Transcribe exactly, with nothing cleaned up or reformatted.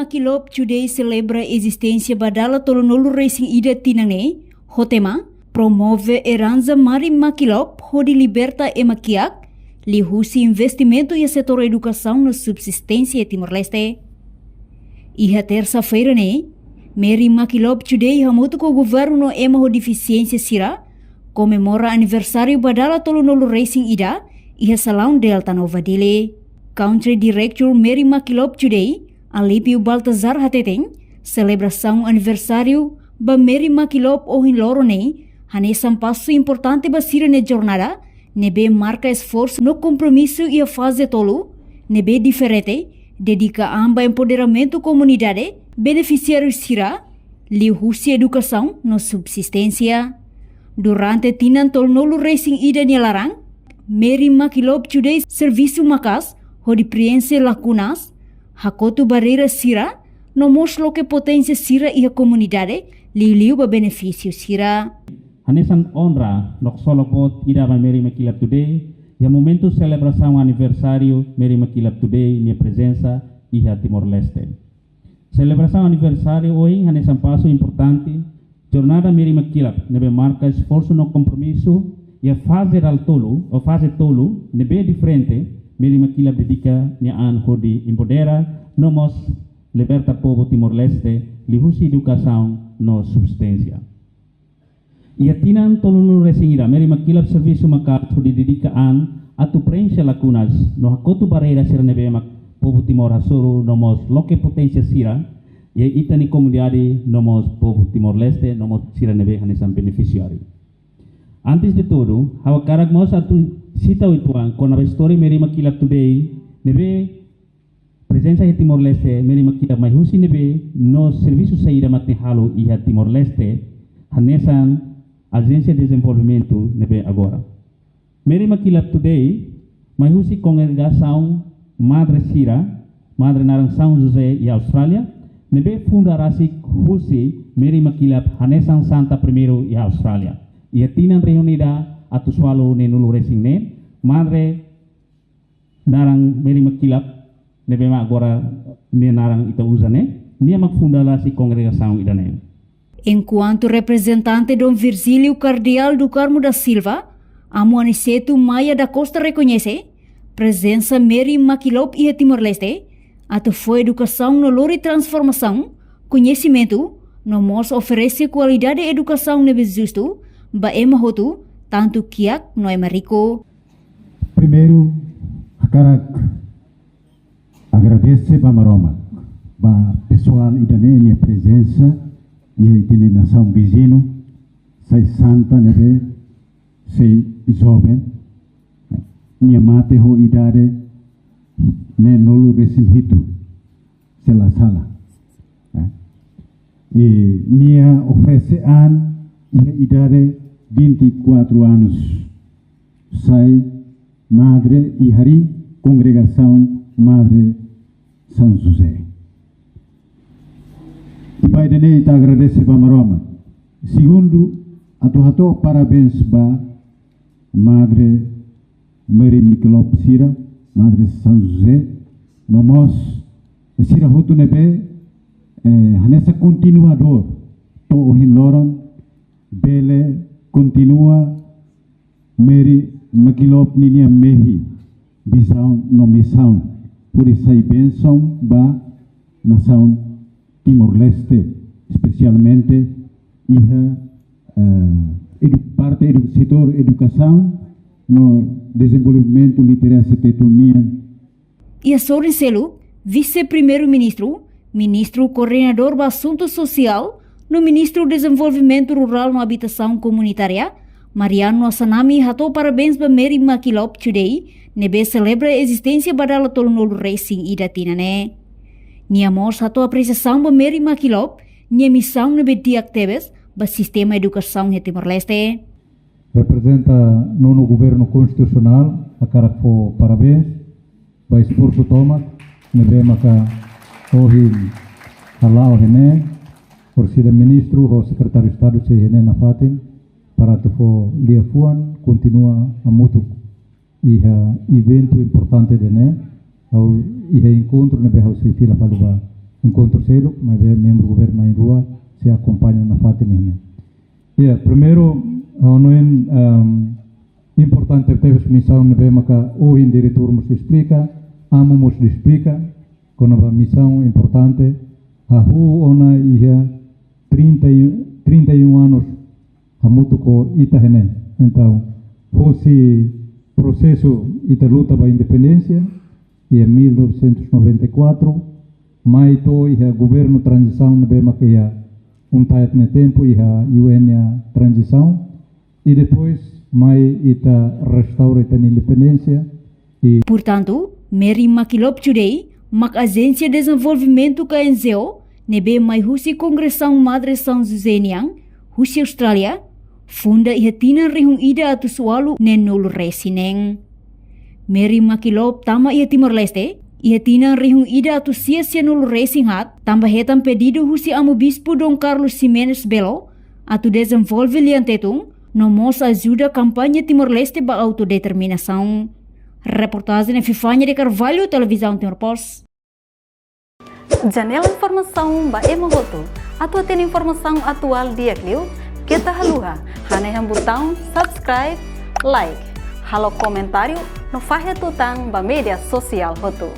Makilop Today selebra ezisténsia ba dala tolunulu resin ida tinan ne'e, ho tema, promove eranza Mary Makilop hodi liberta ema kiak, liuhusi investimentu iha setór edukasaun no subsisténsia Timor-Leste. Iha tersa-feira ne'e, Mary Makilop Today hamutuk ho governu no ema ho defisiénsia sira, komemora aniversáriu ba dala tolunulu resin ida, iha Salaun Delta Nova Dili. Country Director Mary Makilop Today, Alípio Baltazar hateten, selebrasaun aniversáriu ba Mary Makilop ohin loron ne'e, hanesan pasu importante ba sira-nia jornada, ne'ebé marka esforsu no kompromisu iha faze tolu, ne'ebé diferente, dedika an ba empoderamentu komunidade, benefisiáriu sira, liuhusi edukasaun no subsisténsia. Durante tinan tolunulu resin ida nia laran, Mary Makilop Today servisu maka'as, hodi prienxe lakunas, hakotu barreira sira, no mós loke poténsia sira iha komunidade, liuliu ba benefísiu sira. Hanesan onra no ksolok boot ida ba Mary Makilop Today, iha momentu selebrasaun aniversáriu Mary Makilop Today nia prezensa iha Timor-Leste. Selebrasaun aniversáriu ohin hanesan pasu importante, jornada Mary Makilop ne'ebé marka esforsu no kompromisu iha faze dala tolu, ou faze tolu, ne'ebé diferente, Mary Makilop dedika nia an hodi empodera, no mós liberta povu Timor-Leste, liuhusi edukasaun no subsisténsia. Iha tinan tolunulu resin ida, Mary Makilop servisu maka'as hodi dedika an atu prienxe lakunas no hakotu barreira sira ne'ebé mak povu Timor hasoru no mós loke poténsia sira iha ita-nia komunidade no mós povu Timor-Leste no mós sira ne'ebé hanesan benefisiáriu. Antes de tudo, ha'u hakarak mós atu sita uitoan kona-ba istória Mary Makilop Today ne'ebé prezensa iha Timor-Leste, Mary Makilop mai husi ne'ebé no servisu saida mak nia halo iha Timor-Leste, hanesan ajénsia dezenvolvimentu ne'ebé agora. Mary Makilop Today mai husi kongregasaun madre sira, madre naran São José iha Austrália, ne'ebé funda rasik husi Mary Makilop hanesan santa primeiru iha Austrália. Iha tinan rihun ida atus ualu neenulu resin neen, madre naran Mary Makilop, ne'ebé mak agora nia naran ita uza ne'e, nia mak funda rasik kongregasaun ida-ne'e. Enkuantu reprezentante Dom Virgílio Cardeal do Carmo da Silva, Amu Aniceto Maia da Costa rekoñese prezensa Mary Makilop iha Timor-Leste, atu fó edukasaun no lori transformasaun, koñesimentu, no mós oferese kualidade edukasaun ne'ebé justu ba ema hotu, tantu kiak no ema riku. Primeiru, hakarak agradese ba Maromak, ba pesoál ida-ne'e nia prezensa iha ita-nia nasaun viziñu, sai santa ne'ebé, sai joven, nia mate ho idade neenulu resin hitu, se la sala. Eh, i nia oferese an iha idade vinte e quatro anos. Sai madre i harii kongregasaun Madre São José. I ba ida-ne'e ita agradese ba Maromak. Segundu, atu hato'o parabéns ba Madre Mary Makilop sira, Madre São José, no mós sira hotu ne'ebé, eh, hanesan kontinuadór, to'o ohin loron, bele kontinua Mary Makilop ninia mehi, vizaun no misaun, hodi sai bensaun ba nasaun Timor-Leste, espesialmente iha, eh, edu-, parte edu-, setór edukasaun no dezenvolvimentu literasi tetun nian. Iha sorin seluk, Vise-Primeiru-Ministru, Ministru Koordenadór ba Asuntu Sosiál, no Ministru Dezenvolvimentu Rurál no Abitasaun Komunitária, Mariano Assanami hato'o parabéns ba Mary Makilop Today, ne'ebé selebra ezisténsia ba dala tolunulu resin ida tinan ne'e. Nia mós hato'o apresiasaun ba Mary Makilop nia misaun ne'ebé di'ak tebes ba sistema edukasaun iha Timor-Leste. Reprezenta nonu governu konstitusionál, hakarak fó parabéns ba esforsu tomak ne'ebé maka ohin hala'o iha ne'e, orsida ministru ho sekretáriu Estadu sei iha ne'e nafatin, para atu fó liafuan, kontinua hamutuk iha eventu importante ida-ne'e, ha'u iha enkontru ne'ebé ha'u sei fila fali ba enkontru seluk, maibé membru governu na'in-rua sei akompaña nafatin ne'e. Ya, primeiru, ha'u hanoin, ehm, importante tebes misaun ne'ebé maka ohin diretór mós esplika, amu mós esplika, kona-ba misaun importante, hahú ona iha trinta e, trinta e um anos hamutuk ho ita-nia ne'e. Entaun, husi prosesu ita luta ba independénsia, iha mil novecentos e noventa e quatro, mai to'o iha governu tranzisaun ne'ebé maka iha UNTAET nia tempu iha U N nia tranzisaun, i depois mai ita restaura ita-nia independénsia, i Portantu, Mary MacKillop Today mak ajénsia dezenvolvimentu ka N G O ne'ebé mai husi Kongregasaun Madre São José nian, husi Austrália, funda iha tinan rihun ida atus ualu neen-nulu resin neen. Mary MacKillop tama iha Timor-Leste iha tinan rihun ida atus sia sianulu resin haat, tanba hetan pedidu husi Amu Bispu Dom Carlos Ximenes Belo atu dezenvolve lian Tetun, no mós ajuda kampaña Timor-Leste ba autodeterminasaun. Reportajen Epifania de Carvalho, Televizaun Timor Post. Janela informasaun ba ema hotu. Atu hatene informasaun atuál di'ak liu, keta haluha hanehan butaun subscribe, like, halo komentáriu, no fahe tutan ba média sosiál hotu.